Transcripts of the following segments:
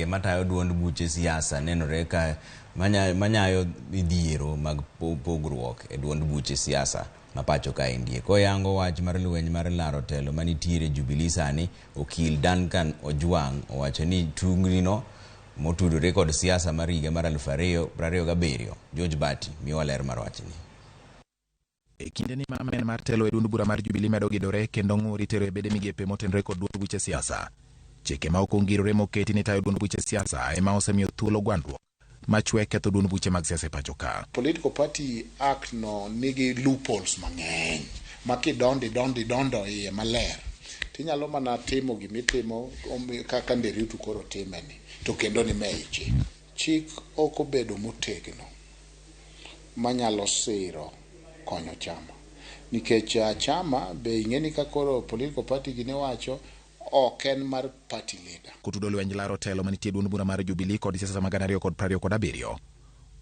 Matayo duond buche siasa nenore ka manyayo midhiero mag pogruok e duond buche siasa ma pacho kaendie. Koyango wach mar lweny mar laro telo manitiere Jubilee sani, okil Duncan Ojwang' owacho ni tungni no motudore kod siasa mar higa mar 2027. George Bati miyowa ler mar wachni. E kindeni ma amen mar telo e duond bura mar Jubilee medo gidore kendo ng'ur itero e bede migepe motenore kod duond buche siasa. Chike ma ok ongirore moketi ni tayo duond buche siasa ema osemiyo thuolo gwandruok machwe ketho duond buche mag siasa e pacho ka. Political Party Act no nigi loopholes mang'eny ma kidondo idondo idondo iye maler tinyalo mana timo gimitimo kaka Nderitu koro timeni to kendo ni me chik. Chik ok obedo motegno manyalo siro konyo chama nikech chama be ing'e ni ka koro political party gini wacho ok en mar party leader. Kotudo lwenj laro telo manitie duond bura mar Jubilee kod siasa mag 2027.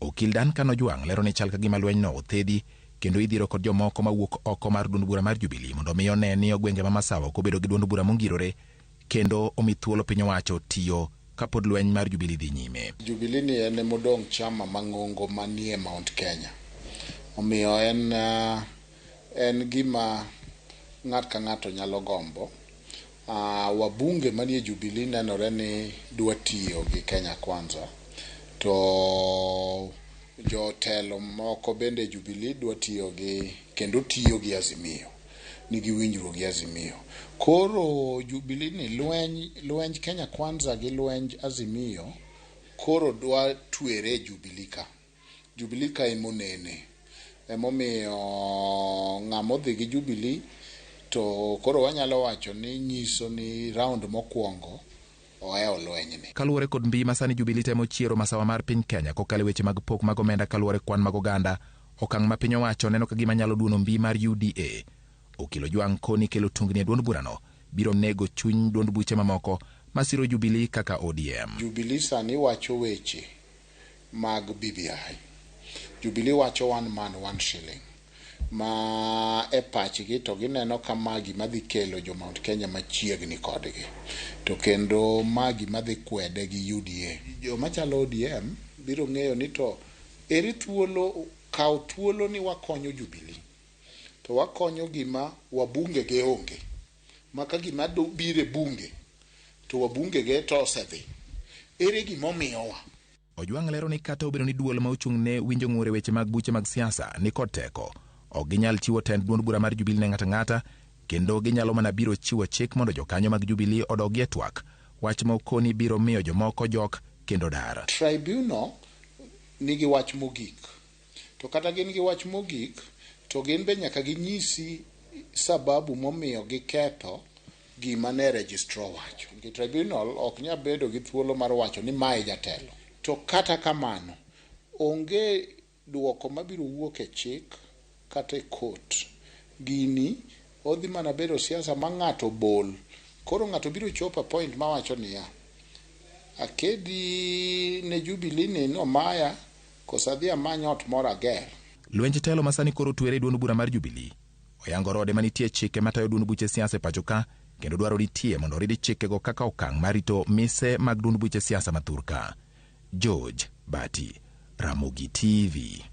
Okil Duncan Ojwang' lero ni chal ka gima lwenyno othedhi kendo idhiro kod jomoko mawuok oko mar duond bura mar Jubilee mondo mi one ni gwenge ma Masawa ok obedo gi duond bura mongirore kendo omi thuolo piny owacho tiyo kapod lweny mar Jubilee dhi nyime. Jubilee ni en emodong' chama mang'ongo manie Mount Kenya. Omiyo en gima ng'at ka ng'ato nyalo gombo. Wabunge manie Jubilee nenore ni dwa tiyo gi Kenya Kwanza to jotelo moko bende Jubilee dwa tiyo gi kendo tiyo gi Azimio nigi winjruok gi Azimio. Koro Jubilee ni lwenj Kenya Kwanza gi lwenj Azimio koro dwa twere Jubilee ka. Jubilee ka emonene. Emomiyo ng'ama odhi gi Jubilee to koro wanyalo wacho ni nyiso ni round mokwongo ohewo lwenyni. Kaluwore kod mbi ma sani Jubilee temo chiero masawa mar piny Kenya kokalo e weche mag pok mag omenda kaluwore kwan mag oganda, okang' ma piny owacho neno ka gima nyalo duono mbi mar UDA. Okil Ojwang' koni kelo tungni e duond burano biro nego chuny duond buche mamoko masiro Jubilee kaka ODM. Jubilee sani wacho weche mag BBI. Jubilee wacho one man one shilling. Ma e pachgi to gineno ka ma gima dhi kelo jo Mount Kenya machiegni kodgi. To kendo ma gima dhi kwede gi UDA. Joma chalo ODM biro ng'eyo ni to eri thuolo kaw thuolo ni wakonyo Jubilee. To wakonyo gima wabunge ge onge. Ma ka gima biro e bunge to wabunge ge to osedhi. Ere gima omiyowa? Ojwang' lero ni kata obedo ni duol ma ochung' ne winjo ng'ur e weche mag buche mag siasa ni kod teko, ok ginyal chiwo tend duond bura mar Jubilee ne ng'ato ang'ata kendo ginyalo mana biro chiwo chik mondo jokanyo mag Jubilee odogie e twak, wach ma okoni biro miyo jomoko jok kendo dar. Tribunal nigi wach mogik. To kata gin gi wach mogik, to gin be nyaka ginyisi sababu momiyo giketho gima ne registrar owacho. Nikech tribunal ok nyal bedo gi thuolo mar wacho ni mae jatelo. To kata kamano, onge duoko mabiro wuok e chik kata e court. Gini odhi mana bedo siasa ma ng'ato bol. Koro ng'ato biro chopo e point mawacho niya, akedi ne Jubilee ni nomaya koso adhi amany ot moro ager. Lwenj telo ma sani koro twere e duond bura mar Jubilee oyango rode manitie chike matayo duond buche siasa e pacho ka kendo dwaro nitie mondo oridi chikego kaka okang' mar rito mise mag duond buche siasa ma thur ka. George Bati, Ramogi TV.